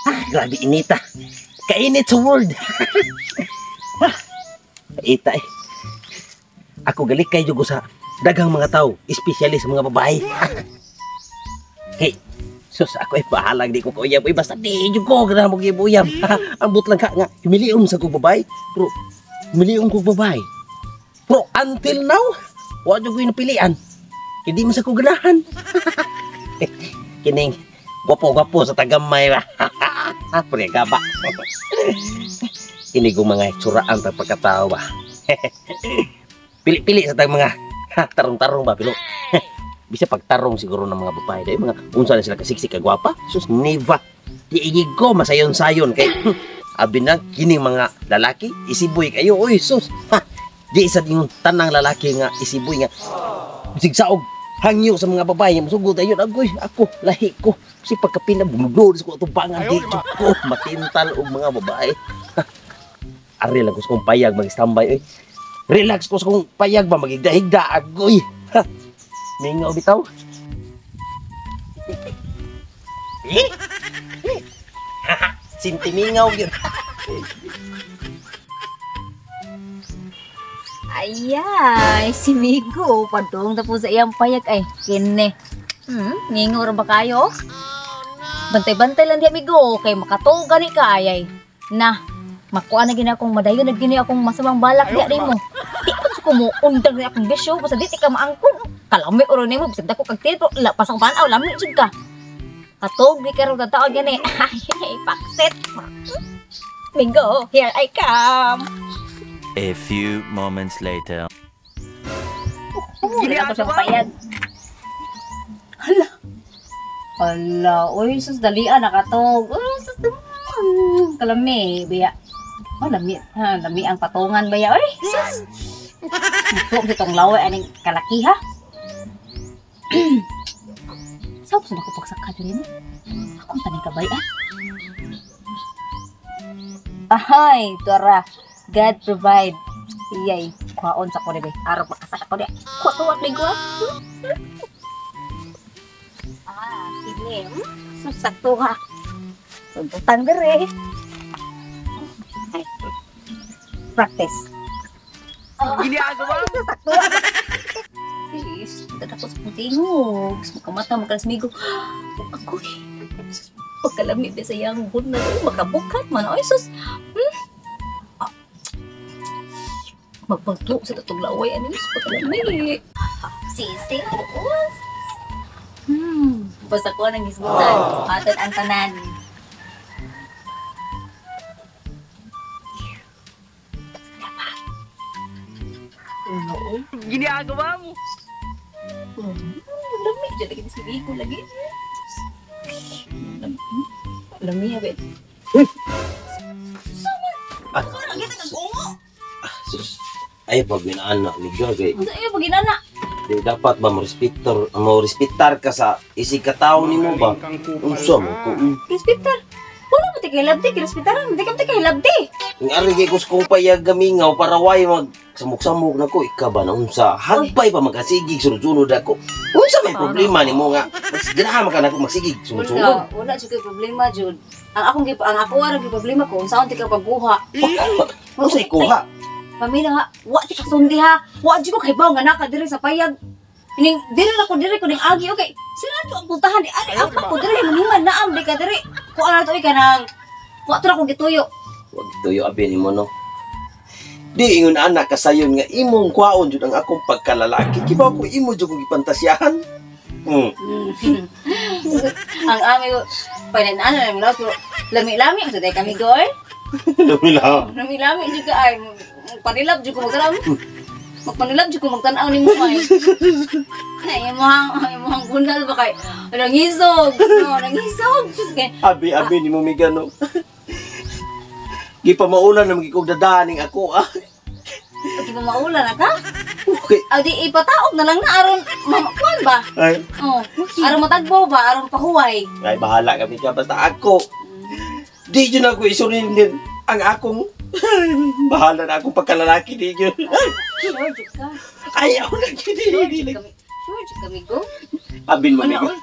Ah, grabe inita. Kainit sa world. Ah, ita eh. Ako galik kay ko sa daghang mga tao, especially sa mga babae. Hey, sus, ako ay bahalag di ko kauyab. Uy, basta di jud ko ganahan mo gibuyab. Ambot lang ka nga humiliom sa kong babae. Pero humiliom kong babae. Pero until now, wa jud ko napilian. Hindi mo sa ko ganahan. Kining gwapo-gwapo sa tagamay ba. Pre gaba. Kini kong mga tsuraan ta pagkatao ba. Pili-pili sa tag mga tarong-tarong ba pero bisa pagtarong siguro ng mga babae dahil mga unsa na sila kasiksik kagwapa. Sus, neva. Di igig ko masayon-sayon kay abi na kining mga lalaki isiboy kayo. Uy, sus. Ha, di sa yung tanang lalaki nga isiboy nga sigsaog hangyo sa mga babae musugod ayon agoy ako lahi ko si pagkapina bulugod sa atubangan di ko matintal og mga babae. Ari lang ko sa kong payag mag-standby oy. Relax ko sa kong payag ba magigda-higda agoy. Ha, mingaw bitaw. Eh? Sintimingaw yun. Ayay, si Migo, padung na po sa iyang payag ay, kini. Ngingo ra ba kayo? Bantay-bantay lang di amigo, kay makatuo gani ka ayay. Na, makuha na gini akong madayon na gini akong masamang balak di mo. Di pa ko mo undang ni akong bisyo basta di ka maangkon. Kalami oro nimo bisag dako kag tilpo, la pasang panaw lami jud ka. Katog di karon tataw gani. Ay, pakset. Migo, here I come. A few moments later. Wala ko siyang payag. Hala. Hala, uy, sus, dalian, nakatog. Uy, sus, kalami, biya. Oh, lami, ha, lami ang patungan, biya. Uy, sus. Ito, itong laway, aning kalaki, ha? Saan ko ako pagsaka diri, no? Akong taning kabay, ah. Ahay, Dora. God provide. Iyay, kuhaon sa ko dibe. Araw makasaka ko di. Kuha tuwak ni ko. Ah, sige. Susakto ha. Butang dire. Ay. Practice. Ginagawa mo. Sakto. Please, ako sa putingog. Makamata, makalasmigo. Ako eh. Sus, pagkalami ba sa iyang na makabukat man. Ay, sus. Magpangto sa tatong laway. Ano yun? Pagkalami. Sisi. Basta ko nang hisgutan. Aton ang tanan. Oo. Ginagawa mo. Lami. Diyan lagi si Rico lagi. Lami, habit. Ah, Sama kita kag-ungo. ah, sus. Ay, pag ginaan na, miga kay. Unsa iyo pag ginana? Di dapat ba mo respetar ka sa isig ka tao nimo ba? Unsa mo ko? Respetar. Wala mo ti kay labdi, respetaran. Di ka ti kay labdi. Ang ari kay ko sa kong payag gamingaw para way mag samok-samok na ko ika ba na unsa? Hagbay pa magasigig sunod-sunod ako. Unsa may problema nimo nga? Mas ganahan man ka nako magsigig sunod-sunod. Wala, wala jud kay problema jud. Ang akong ang ako ra gyud problema ko unsaon ti ka pagkuha. Unsa ikuha? Pamilya nga, wa ti kasundi ha. Wa jud ko kay baw nga naka diri sa payag. Ining diri na ko diri ko ning agi okay. Sila to ang pultahan di ari ang ko diri maniman na am di ka diri. Kuha na to kanang wa to ra ko gituyo. Wag tuyo abi nimo no. Di ingon anak kasayon nga imong kwaon jud ang akong pagkalalaki. Kibaw ko imo jud kong gipantasyahan. Ang ami ko panan na mo pero lami-lami sa day kami goy. Lumila. Lami-lami jud ka ay magpanilab jud ko magtanaw. Magpanilab jud ko magtan-aw nimo ay. Ay, imong gunal ba kay nangisog. No, nangisog. Sus kay Abi abi nimo migano. Gipamaulan na magikog dadaning ako ah. Di ba maula na ka? Okay. Aw di ipataog na lang na aron mamakuan ba? Ay, Oh, aron matagbo ba aron pahuway. ay bahala kami ka basta ako. Di jud ako isurrender ang akong bahala na akong pagkalalaki di jud. Sure jud ka. Ay, ako na gid. Sure jud kami. Sure jud kami go. Abin mo, Ano, Migo. uy.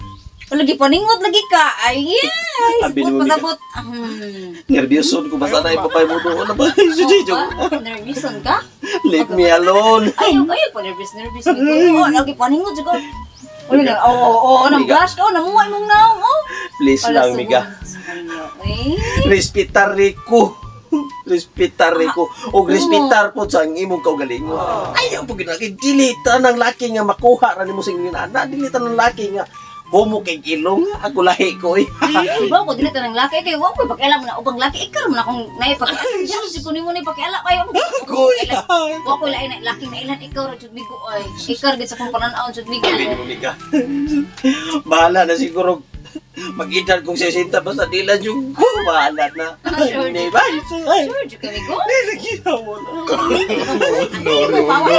Lagi paningot lagi ka. Ay, ay, Abi sabot mo, Migo. pasabot. Nervyoson ko basta na ipapay mo doon. Ano ba? Oh, ba? Nervouson ka? Leave me alone. Ayaw, ayaw pa nervous, nervous. Migo. Oh, lagi paningot jud ko. Uy, na, oo, nang Miga. blush ka, oh, namuha imong naong, oh. Please Ala, lang, Miga. sabot. Eh. Respetar ko. Respetar ko. O respetar po sa ang imong kaugalingon. Ayaw po ginaki. Dili ng laki nga makuha ra nimo sa inyong anak. Dili ng laki nga homo kay ilong. Ako lahi ko eh. Iba ko dili tanang laki kay wa ko pakialam na ubang laki ikaw man akong naipakialam. Diyos ko nimo nay pakialam ay Kuya. wa ko lain na laki na ilan ikaw ra jud migo ay. Ikaw gid sa kong panan-aw jud migo. Sabi ni Mika. Bahala na siguro. Mag-edad kung 60 basta di lang yung ko. Bahala na. Sure. Hindi ba? Ay, Sure jud ka migo. lagi na mo na. No, no, no.